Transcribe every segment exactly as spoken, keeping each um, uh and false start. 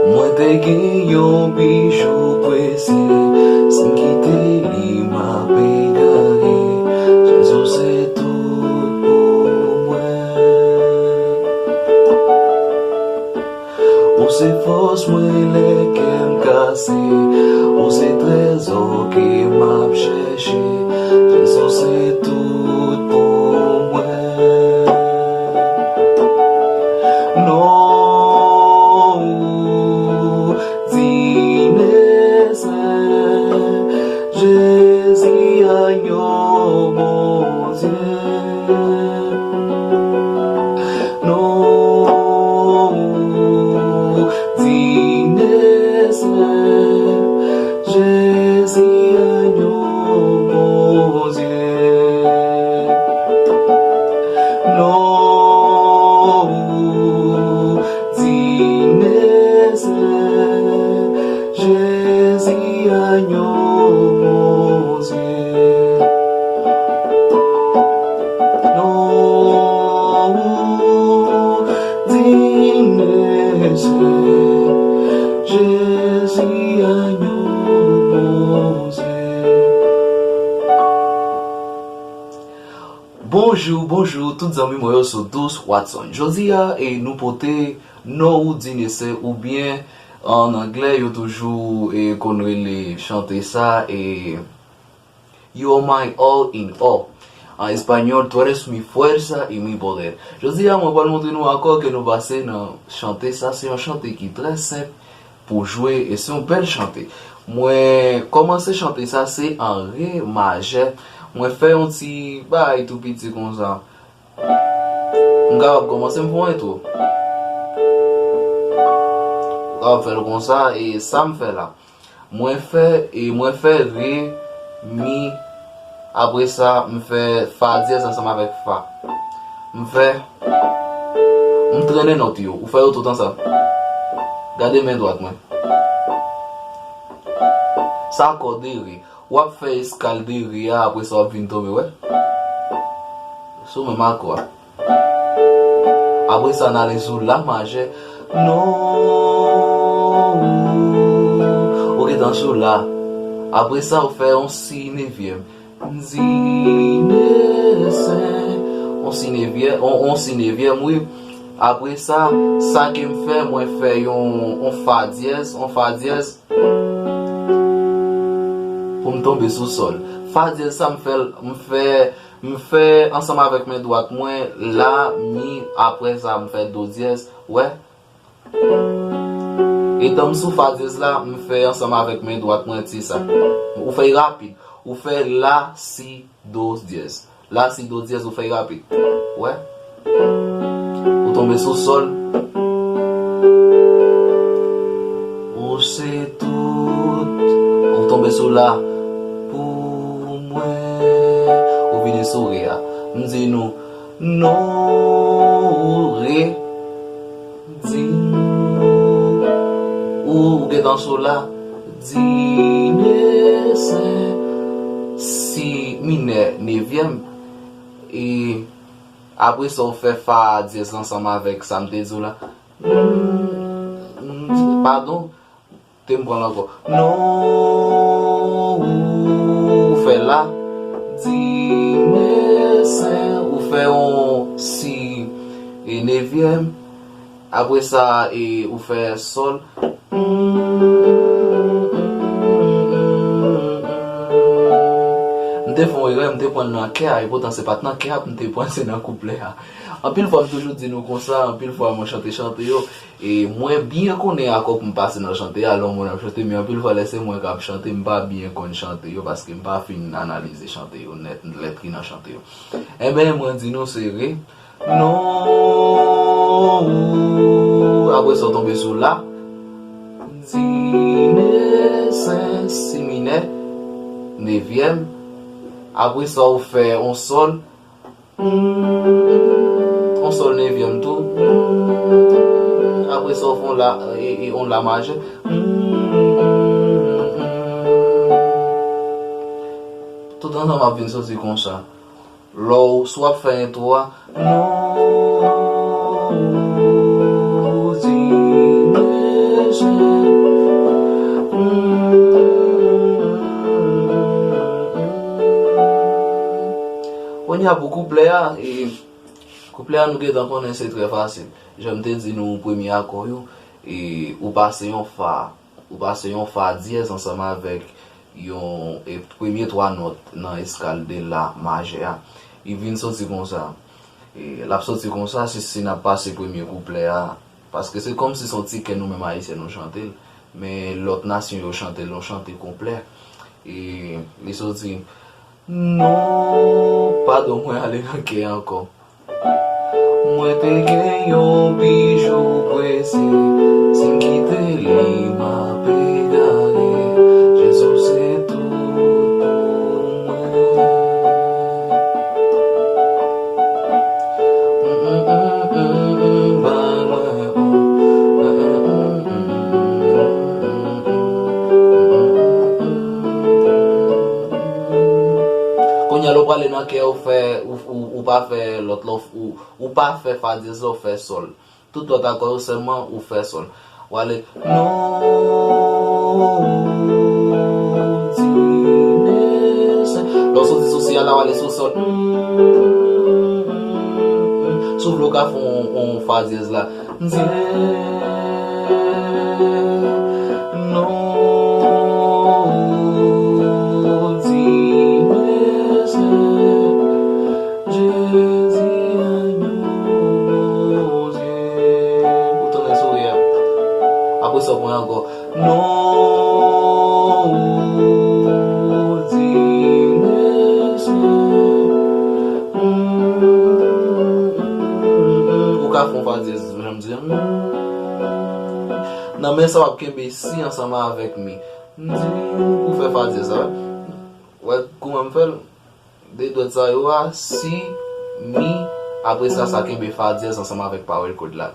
Mwen te gen yon bijou presye, si m kite li, m ap egare. Jezi, w se tout pou mwen. Ou se fòs mwen lè kè m kase, ou se trezò ke m ap chèche. Jezi, w se tout pou mwen. Non ou dign e sen, Jezi, agno Bondye. Non ou dign e sen, Jezi, agno Bondye. Non ou dign e sen, Jezi, agno Bondye. Non ou dign e sen, Jezi, agno Bondye. Bonjou, bonjou, tout zanmi mwen yo sou Dous Watson. Jodi a, e, nou pote Non ou dign e sen oubyen an anglè yo toujou, e, konn rele chante sa, e, You are my all in all. An espanyòl, Tú eres mi fuerza y mi poder. Jodi a, mwen pral montre nou akò ke nou pase nan chante sa. Se yon chante ki trè senp pou jwe e se yon bèl chante. Mwen kòmanse chante sa, se an re majè. Mwen fè yon ti bagay tou piti konsa. M kapab kòmanse, m fè yon entwo. M kapab fè l konsa, e sa m fè la. Mwen fè, e mwen fè re, mi, apre sa, m fè fa dyèz ansanm avèk fa. M fè, m trennen nòt yo, ou fè yo tout ansanm. Gade men dwat mwen. Sa kòde re. W ap fè eskal de re a, apre sa w ap vin tonbe, wè. Sou menm akò a. Apre sa, n ale sou la majè. Non ou, ou gentan sou la. Apre sa, ou fè yon si nevyèm. Di ne sen. Yon si nevyèm, yon, yon si nevyèm, wi. Apre sa, sa ke m fè, mwen fè yon, yon fa dyèz, yon fa dyèz. Pou m tonbe sou sòl. Fa dyèz sa m fè, m fè, m fè ansanm avèk men dwat mwen, la, mi, apre sa m fè do dyèz, wè. Etan m sou fa dyèz la, m fè ansanm avèk men dwat mwen ti sa. Ou fè rapid. Ou fè la, si, do dyèz. La, si, do dyèz, ou fè rapid. Wè. Ou tonbe sou sòl. Ou se tout. Ou tonbe sou la. Pou mwen. Ou vini sou re a. M di nou, non ou re. Di nou. Ou, ou gentan sou la. Di ne sen. Si minè, nevyèm. E apre sa, ou fè fa dyèz ansanm avèk sa m te di w la. Mm, mm, padon, te m pran l ankò. Non, ou fè la. Di ne sen, ou fè yon si, e nevyèm. Apre sa, e, ou fè sòl. M te fè yon erè, m te pran l nan kè a, e poutan se pa t nan kè a m te pran, se nan kouplè a. Anpil fwa m toujou di nou konsa, anpil fwa mwen chante chante yo, e mwen byen konnen akò pou m pase nan chante a, lè yon moun ap chante, men anpil fwa lè se mwen k ap chante, m pa byen konn chante yo, paske m pa fin analize chante yo nèt, lèt ki nan chante yo. Enben, mwen di nou se re, non, ou, apre sa w tonbe sou la. Di, ne, sen, si minè, nevyèm. Apre sa w fè yon sòl. Yon sòl nevyèm tou. Apre sa w fè yon la, e, e, yon la majè. Tout ansanm ap vin soti konsa. Lè w, si w ap fè entwo a, non, ou di, ne, Kounye a pou kouplè a, e, kouplè a nou gentan konnen se trè fasil. Jan m te di nou premye akò yo, e, ou pase yon fa, ou pase yon fa dyèz ansanm avèk yon, e, premye twa nòt nan eskal de la majè a. Li vin soti konsa. E, l ap soti konsa si, si n ap pase premye kouplè a. Paske se kòmsi se yon ti kè nou menm Ayisyen nou chante l. Men lòt nasyon yo chante l yon chante konplè. E li soti, non, padon, mwen ale nan kè ankò. Mwen te gen yon bijou prese, si m kite li, m ap egare. Jezi se tout pou mwen. Mm, mm, mm, mm, mm, bay mwen, oh. Mm, mm, mm, mm, mm, mm, mm, mm, mm, mm. Kounye a, lè w prale nan kè, ou fè, ou, ou, ou pa fè lòt lè, ou, ou pa fè fa dyèz la, ou fè sòl. Tout lòt akò yo sèlman ou fè sòl. W ale non, di, re, se. Lè w soti sou si a la, w ale sou sòl. Si w vle, w ka fè yon, yon fa dyèz la. Di, non, di, re, se. Jezi, agno Bondye. Ou tounen sou re a. Apre sa, w pran ankò. Non, ou di mèsi. Ou ka fè yon fa dyèz, jan m di a. Nan men sa, w ap kenbe si ansanm avèk mi. M di ou fè fa dyèz la. Wè kouman m fè l? De dwèt sa yo a, si, mi, apre sa, sa kenbe fa dyèz ansanm avèk power chord la.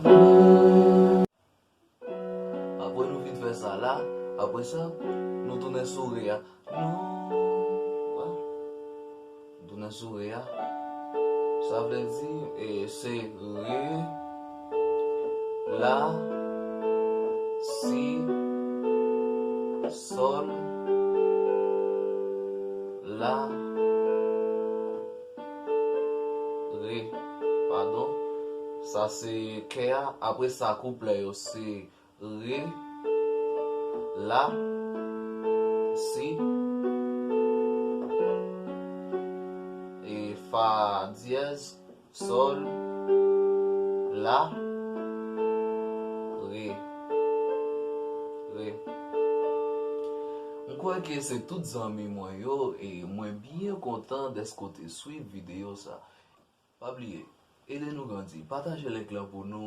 Apre nou fin fè sa la, apre sa, nou tounen sou re a. Nou, wè. Nou tounen sou re a. Sa vle di, e, se re, la, si, sòl, la, re. Padon. Sa se kè a. Apre sa, kouplè yo se re, la, si, e fa dyèz, sòl, la, re, re. M kwè ke se tout zanmi mwen yo, e mwen byen kontan dèske w te swiv videyo sa. Pa bliye, ede nou grandi, pataje link lan pou nou.